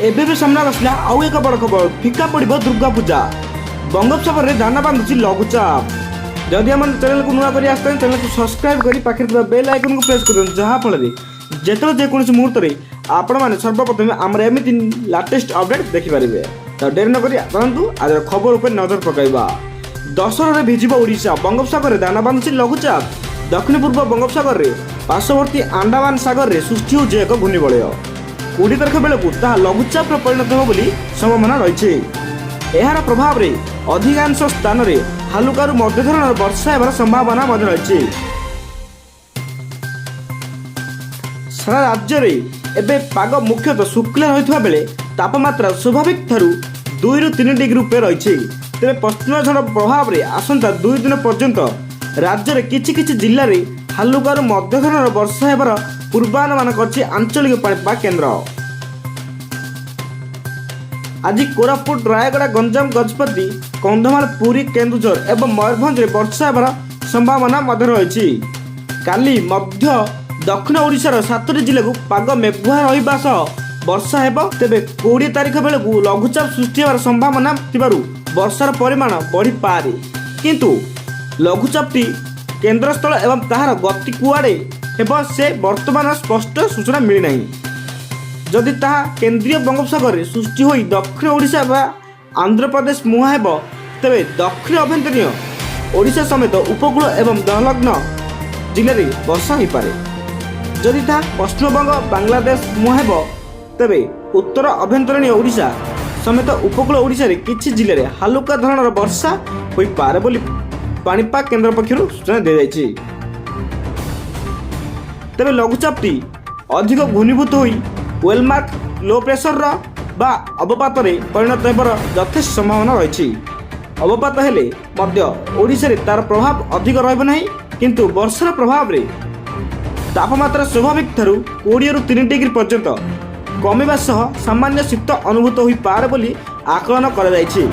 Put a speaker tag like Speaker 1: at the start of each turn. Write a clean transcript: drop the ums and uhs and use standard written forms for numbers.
Speaker 1: ଏବେ ବି ସାମ୍ନାକୁ ଆସିଲା ଆଉ ଏକ ବଡ଼ ଖବର। ଫିକା ପଡ଼ିବ ଦୁର୍ଗା ପୂଜା। ବଙ୍ଗୋପସାଗରରେ ଦାନା ବାନ୍ଧୁଛି ଲଘୁଚାପ। ଯଦି ଆମ ଚ୍ୟାନେଲକୁ ନୂଆ କରି ଆସିଥାନ୍ତି, ଚ୍ୟାନେଲକୁ ସବସ୍କ୍ରାଇବ୍ କରି ପାଖରେ ଥିବା ବେଲ୍ ଆଇକନ୍କୁ ପ୍ରେସ୍ କରିଦିଅନ୍ତୁ, ଯାହାଫଳରେ ଯେତେବେଳେ ଯେକୌଣସି ମୁହୂର୍ତ୍ତରେ ଆପଣମାନେ ସର୍ବପ୍ରଥମେ ଆମର ଏମିତି ଲାଟେଷ୍ଟ ଅପଡେଟ୍ ଦେଖିପାରିବେ। ତ ଡେରି ନକରି ଚାଲନ୍ତୁ, ଆଜିର ଖବର ଉପରେ ନଜର ପକାଇବା। ଦଶହରାରେ ଭିଜିବ ଓଡ଼ିଶା। ବଙ୍ଗୋପସାଗରରେ ଦାନା ବାନ୍ଧୁଛି ଲଘୁଚାପ। ଦକ୍ଷିଣ ପୂର୍ବ ବଙ୍ଗୋପସାଗରରେ ପାର୍ଶ୍ୱବର୍ତ୍ତୀ ଆଣ୍ଡାମାନ ସାଗରରେ ସୃଷ୍ଟି ହେଉଛି ଏକ ଘୂର୍ଣ୍ଣିବଳୟ। 20 ତାରିଖ ବେଳକୁ ତାହା ଲଘୁଚାପରେ ପରିଣତ ହେବ ବୋଲି ସମ୍ଭାବନା ରହିଛି। ଏହାର ପ୍ରଭାବରେ ଅଧିକାଂଶ ସ୍ଥାନରେ ହାଲୁକାରୁ ମଧ୍ୟ ଧରଣର ବର୍ଷା ହେବାର ସମ୍ଭାବନା ମଧ୍ୟ ରହିଛି। ସାରା ରାଜ୍ୟରେ ଏବେ ପାଗ ମୁଖ୍ୟତଃ ଶୁଖିଲା ରହିଥିବା ବେଳେ ତାପମାତ୍ରା ସ୍ୱାଭାବିକ ଠାରୁ 2ରୁ 3 ଡିଗ୍ରୀ ଉପରେ ରହିଛି। ତେବେ ପଶ୍ଚିମ ଝଡ଼ ପ୍ରଭାବରେ ଆସନ୍ତା 2 ଦିନ ପର୍ଯ୍ୟନ୍ତ ରାଜ୍ୟରେ କିଛି କିଛି ଜିଲ୍ଲାରେ ହାଲୁକାରୁ ମଧ୍ୟ ଧରଣର ବର୍ଷା ହେବାର ପୂର୍ବାନୁମାନ କରିଛି ଆଞ୍ଚଳିକ ପାଣିପାଗ କେନ୍ଦ୍ର। ଆଜି କୋରାପୁଟ, ରାୟଗଡ଼ା, ଗଞ୍ଜାମ, ଗଜପତି, କନ୍ଧମାଳ, ପୁରୀ, କେନ୍ଦୁଝର ଏବଂ ମୟୂରଭଞ୍ଜରେ ବର୍ଷା ହେବାର ସମ୍ଭାବନା ମଧ୍ୟ ରହିଛି। କାଲି ମଧ୍ୟ ଦକ୍ଷିଣ ଓଡ଼ିଶାର ସାତଟି ଜିଲ୍ଲାକୁ ପାଗ ମେଘୁଆ ରହିବା ସହ ବର୍ଷା ହେବ। ତେବେ 20 ତାରିଖ ବେଳକୁ ଲଘୁଚାପ ସୃଷ୍ଟି ହେବାର ସମ୍ଭାବନା ଥିବାରୁ ବର୍ଷାର ପରିମାଣ ବଢ଼ିପାରେ। କିନ୍ତୁ ଲଘୁଚାପଟି କେନ୍ଦ୍ରସ୍ଥଳ ଏବଂ ତାହାର ଗତି କୁଆଡ଼େ ହେବ, ସେ ବର୍ତ୍ତମାନ ସ୍ପଷ୍ଟ ସୂଚନା ମିଳିନାହିଁ। ଯଦି ତାହା କେନ୍ଦ୍ରୀୟ ବଙ୍ଗୋପସାଗରରେ ସୃଷ୍ଟି ହୋଇ ଦକ୍ଷିଣ ଓଡ଼ିଶା ବା ଆନ୍ଧ୍ରପ୍ରଦେଶ ମୁହାଁ ହେବ, ତେବେ ଦକ୍ଷିଣ ଆଭ୍ୟନ୍ତରୀଣ ଓଡ଼ିଶା ସମେତ ଉପକୂଳ ଏବଂ ସଂଲଗ୍ନ ଜିଲ୍ଲାରେ ବର୍ଷା ହୋଇପାରେ। ଯଦି ତାହା ପଶ୍ଚିମବଙ୍ଗ, ବାଂଲାଦେଶ ମୁହାଁ ହେବ, ତେବେ ଉତ୍ତର ଆଭ୍ୟନ୍ତରୀଣ ଓଡ଼ିଶା ସମେତ ଉପକୂଳ ଓଡ଼ିଶାରେ କିଛି ଜିଲ୍ଲାରେ ହାଲୁକା ଧରଣର ବର୍ଷା ହୋଇପାରେ ବୋଲି ପାଣିପାଗ କେନ୍ଦ୍ର ପକ୍ଷରୁ ସୂଚନା ଦିଆଯାଇଛି। ତେବେ ଲଘୁଚାପଟି ଅଧିକ ଘନୀଭୂତ ହୋଇ ୱେଲମାର୍କ ଲୋ ପ୍ରେସରର ବା ଅବପାତରେ ପରିଣତ ହେବାର ଯଥେଷ୍ଟ ସମ୍ଭାବନା ରହିଛି। ଅବପାତ ହେଲେ ମଧ୍ୟ ଓଡ଼ିଶାରେ ତାର ପ୍ରଭାବ ଅଧିକ ରହିବ ନାହିଁ। କିନ୍ତୁ ବର୍ଷାର ପ୍ରଭାବରେ ତାପମାତ୍ରା ସ୍ୱାଭାବିକ ଠାରୁ 20ରୁ 3 ଡିଗ୍ରୀ ପର୍ଯ୍ୟନ୍ତ କମିବା ସହ ସାମାନ୍ୟ ଶୀତ ଅନୁଭୂତ ହୋଇପାରେ ବୋଲି ଆକଳନ କରାଯାଇଛି।